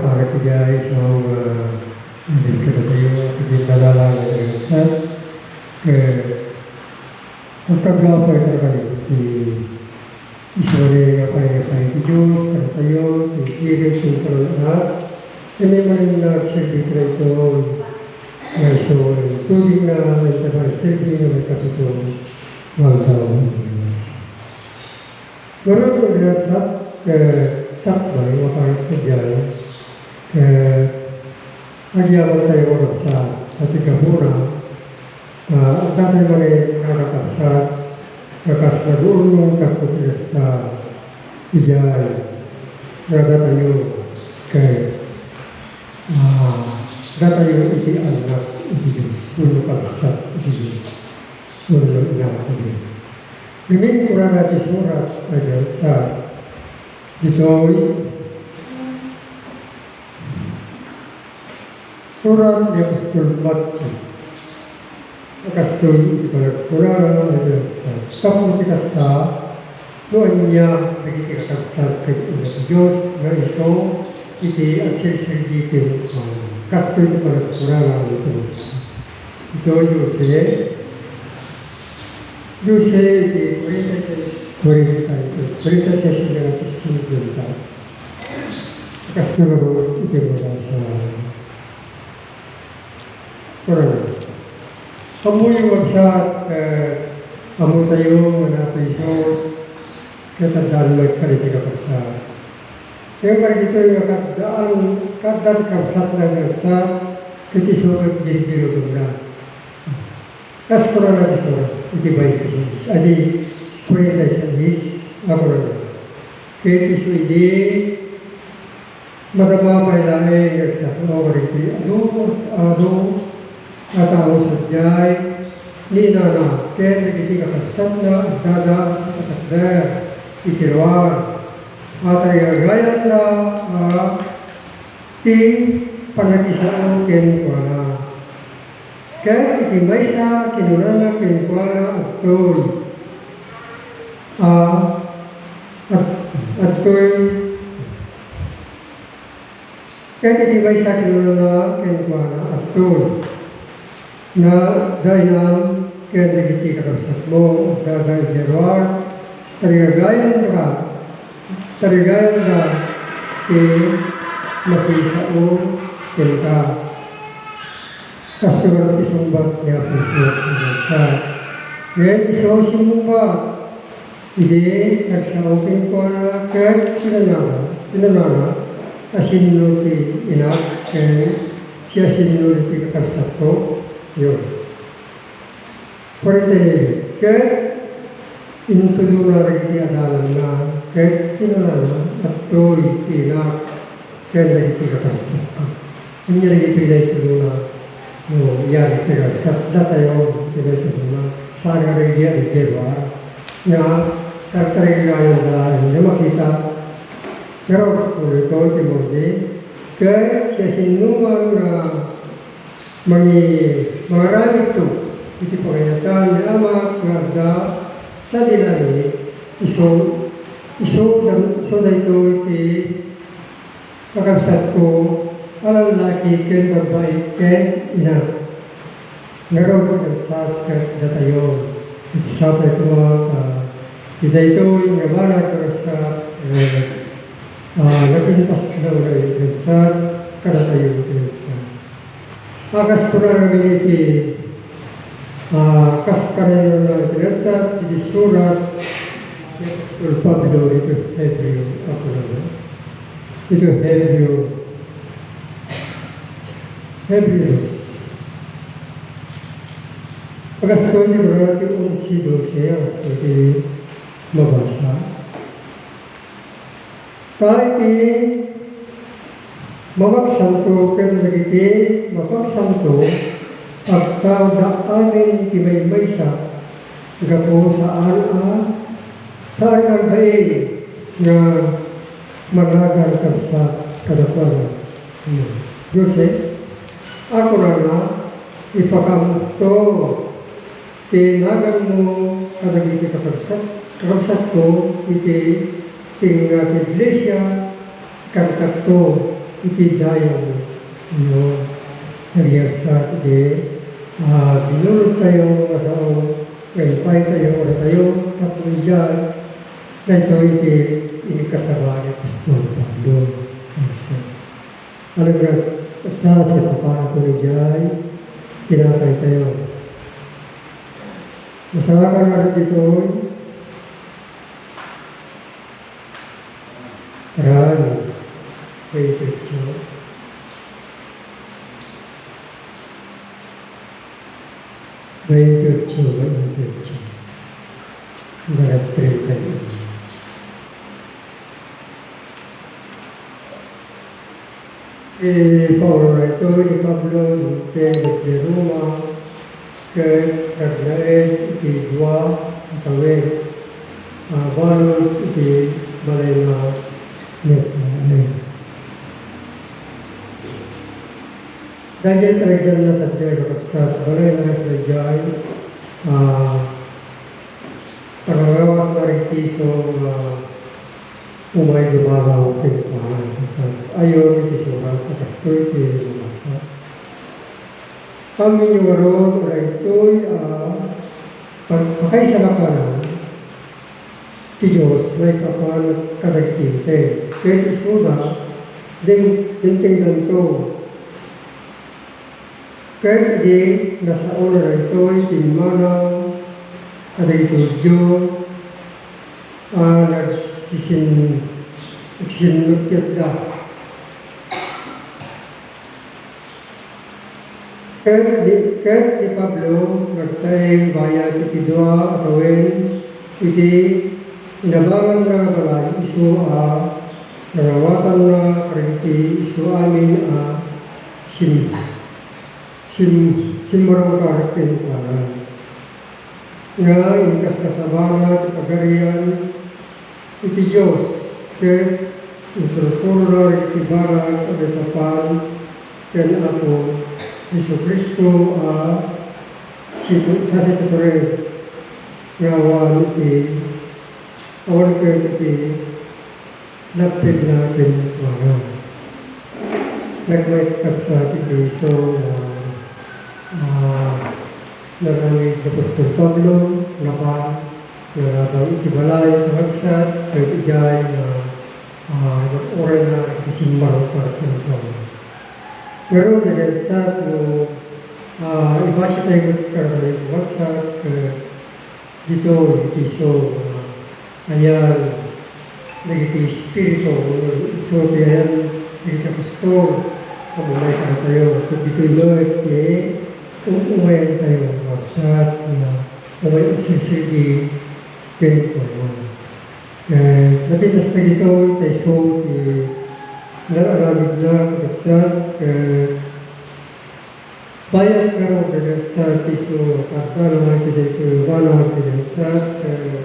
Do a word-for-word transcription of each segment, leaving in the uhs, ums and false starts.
Para ti Dios, so, ah, hindi ka na tayo, hindi nalala na yung sa, eh, ang kagapay na kayo, ti isuri nga pay, pay ti Dios, kan tayo, ti Spirit, ti Salvador, ti may manin na serbi ka ito, nga iso, tubig na, may tabang serbi na may kapito, ng tao ng Dios. Ngarud, nagragsak, eh, sakbay, makaagsudian, eh, agyaman tayo, kakabsat, pati gapuna, ah, adda tayo manen, kakabsat, nga kas naduuno, tapno ti kasta, idiay, nga adda tayo, kay, ah, adda tayo iti anak, iti Dios, wenno kabsat, iti Dios, wenno ina, iti Dios. Ngamin, kunana ti surat, ay, sa, ditoy, surat ni Apostol Mateo. Kastoy iti panagkunana, ay, sa, tapno ti kasta, no ania dagiti kakabsat ken ina ti Dios nga isu iti agserserbi kenkuana. Kastoy iti panagkunana, ay, sa, ito, Jose, Jose, iti kuarenta y seis, kuarenta, kuarenta y seis nga ti singkuenta. Kas ngarud iti mabasa. Kuarenta. Ammoyo, kabsat, eh, ammotayo nga ni Apo Jesus, ket addaan met kadagiti kakabsat. Ngem kadagitoy nga kaddaan, kadda ti kabsatna nga kabsat, ket isu ket ginbirogenna. Kas kunana ti surat iti baintiseis, adi, kuarenta y seis, a kunana, ket isu idi madama pay laeng nga agsasao kadagiti adu, adu a tao sadiay ni inana ken dagiti kakabsatna addada sa katakder iti ruar a tarigagayanda a ti pannakisao kenkuana. Ket iti maysa, kinunana kenkuana, adtoy, a, ad-, adtoy, ket iti maysa, kinunana kenkuana, adtoy, na, dainam ken dagiti kakabsatmo, addada idiay ruar, tarigagayanda, tarigayanda ti makisao kenka. Kastoy ti sungbat ni Apo Jesus iti maysa. Ngem isu simmungbat, idi nagsao kenkuana ket kinunana, kinunana, "Asinno ti inak ken siasino ti kakabsatko?" Yun. Kuarenta y nuebe, ket intudona dagiti adalanna, ket kinunana, "Adtoy ti inak ken dagiti kakabsatko." Ania dagitoy nga intudona? No, yari ti kakabsat, datayo ti intudona. Saan nga dagiti adi, di ba? Nga, tartarigayanda, nga makita. Pero, ulit ko, ti Morgan, ket siasinoman nga mangi-, mangaramidto iti pagayatan ni Amak nga adda sadi langit, isu, isu, isu daytoy ti kakabsatko a lallaki ken babbai ken ina. Ngarud, kakabsat, ket datayo, iti sapay koma, ah, iti daytoy nga banag, kakabsat, eh, ah, napintas na uray, kakabsat, kadatayo, kakabsat. A, kas kunana ngamin iti, a, kas kunana iti nabsat iti surat ni Apostol Pablo iti Hebreo, a, kunana. Iti Hebreo, Hebreos. Kastoy ti kunana ti onse, dose, a, kastoy ti mabasa. Ta iti mapagsanto ken dagiti mapagsanto, agtaoda amin ti maymaysa, gapu saan a, saan nga agbain nga managan kabsat kadakuada. Dose, a kunana, ipakaammoto ti naganmo kadagiti kakabsat-, kakabsatko iti tengnga ti iglesia, ikartakto iti dayawyo. Agyagsat iti, ah, binulodtayo nga sao nga impaaytayo kadatayo tapno idiay daytoy iti inkasaba ni apostol Pablo. Agyagsat. Agyagsat, agyagsat, agyagsat, agyagsat, agyagsat, agyagsat, Masarakan nga ditoy. Ran. Twenty-eight. Twenty-eight, twenty-eight. Hanggang treinta y uno. Ni Paul daytoy, ni Pablo, ni Pedro, ni Roma, ket nagnaed iti dua a tawen a balud iti balay nga Betlehem. Daydiay tarigdanna sadiay, kakabsat, balay nga sadiay, ah, Panangawatna dagiti isu nga umay dumalaw kenkuana. Ayon iti surat a kastoy ti nabasa. Amin ngarud, daytoy a pag-, pakaisalakan ti Dios maipapan kadagiti Hentil. Ket isuda, din-, dimtengdanto. Ket idi nasaona daytoy, pimmanaw kadagiti Judio a nagsisin-, nagsisinnukketda. Ket ni, ket ni Pablo nagtaeng bayat iti dua a tawen iti inabanganna nga balay, isu a nangawatanna kadagiti isu amin a sim-, sim-, simmarungkar kenkuana, nga inkaskasabana ti Pagarian iti Dios, ket insursurona iti banag a maipapan ken Apo Jesu-Cristo a situ-, sasituturen nga awan iti, awan ket iti Napigna kenkuana. Nagmayat, kakabsat, iti isu nga, ah, naaramid ni apostol Pablo, napan, nanabang iti balay, kakabsat, ket idiay nga, ah, nag-urayna iti simmarungkar kenkuana. Ngarud, kakabsat, no, ah, ibasitayo met kadatayo, kakabsat, ket Ditoy iti isu nga ayan dagiti espiritu, wenno isu ti ayan dagiti apostol a umay kadatayo. Ket ditoy met ti um-, umayantayo, kakabsat, nga umay agserserbi kenkuana. Ket napintas dagitoy ta isu ti naaramidna, kakabsat, ket Bayat ngarud, kakabsat, ti isu nga kaadda iti daytoy banag, kakabsat, eh,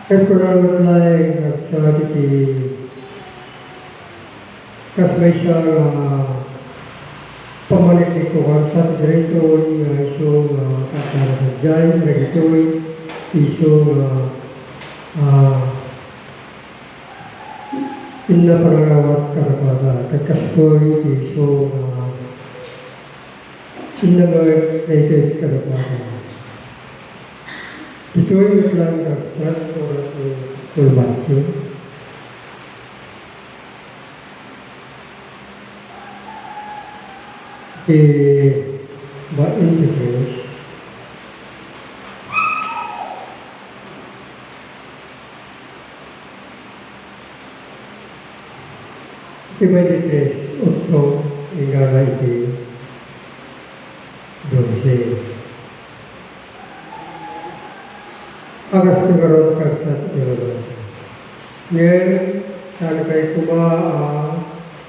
ket kuna met laeng, kakabsat, iti kas maysa nga pammaliklikko, kakabsat, daytoy nga isu nga kaadda sadiay, dagitoy isu nga, ah, Inna panangawat kadakuada, ket kastoy ti isu nga inna met daytoy kadakuada. Ditoy met laeng, kakabsat, surat ni apostol Mateo. Ti baintitres. Iti baintitres, otso, inggana iti dose. Kasta ngarud, kakabsat, ti nabasa. Ngem, saan pay koma a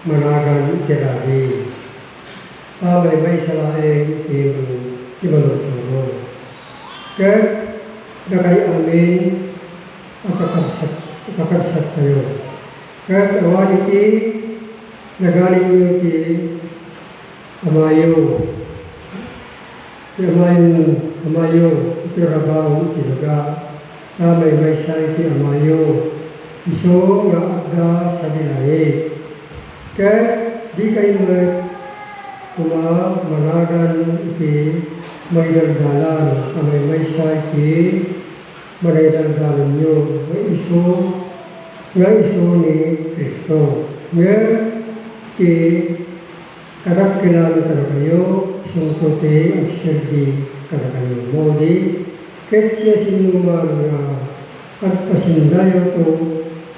managan iti rabii. Ta maymaysa laeng ti, ti manursuro. Ket dakayo amin a kakabsat, a kakabsattayo. Ket awan iti nagalinyo ti amayo. Ti amayo, amayo, iti rabaw iti daga, ta maymaysa iti amayo. Isu nga adda sadi langit. Ket dikay met koma managan iti mangidaldalan a maymaysa iti mangidaldalanyo nga isu, nga isu ni Cristo. Ngem ti kadakkelan kadakayo, isunto ti agserbi kadakayo. Mao idi, ket siasinoman nga agpasindayawto,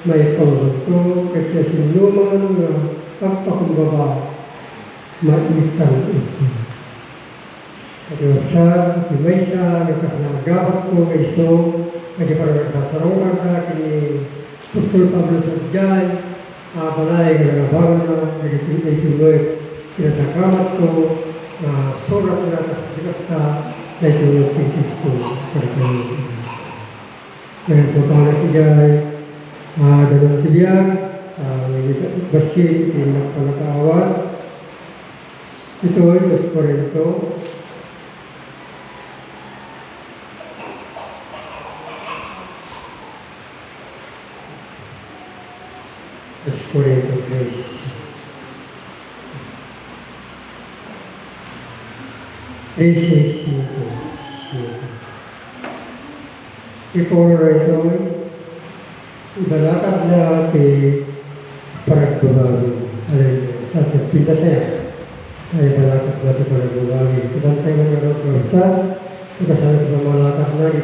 maipanggulto, ket siasinoman nga agpakumbaba, maitan idto. Iti ubsar, iti maysa nga kas naagabatko nga isu, nga di panagsasarungkarda ken ni Apostol Pablo sadiay a balay nga nangabanganna, dagiti daytoy met ti nadakamatko nga suratna, tapno kasta, daytoy met ti itedko kadakayo. Ket makanak idiay, ah, danum ti biag, ah, bassit iti nagpalakaawat. Itoy, Dos Corinto. Dos Corinto tres. Trese, sinku, siete. Iti Paul daytoy, ibalakadna ti panagbabawi. Haleluya. Sa ti pintasaya. Ay, ibalakadna ti panagbabawi. Iti tayo nga nagkausa, iti kasano ti pamalakadna,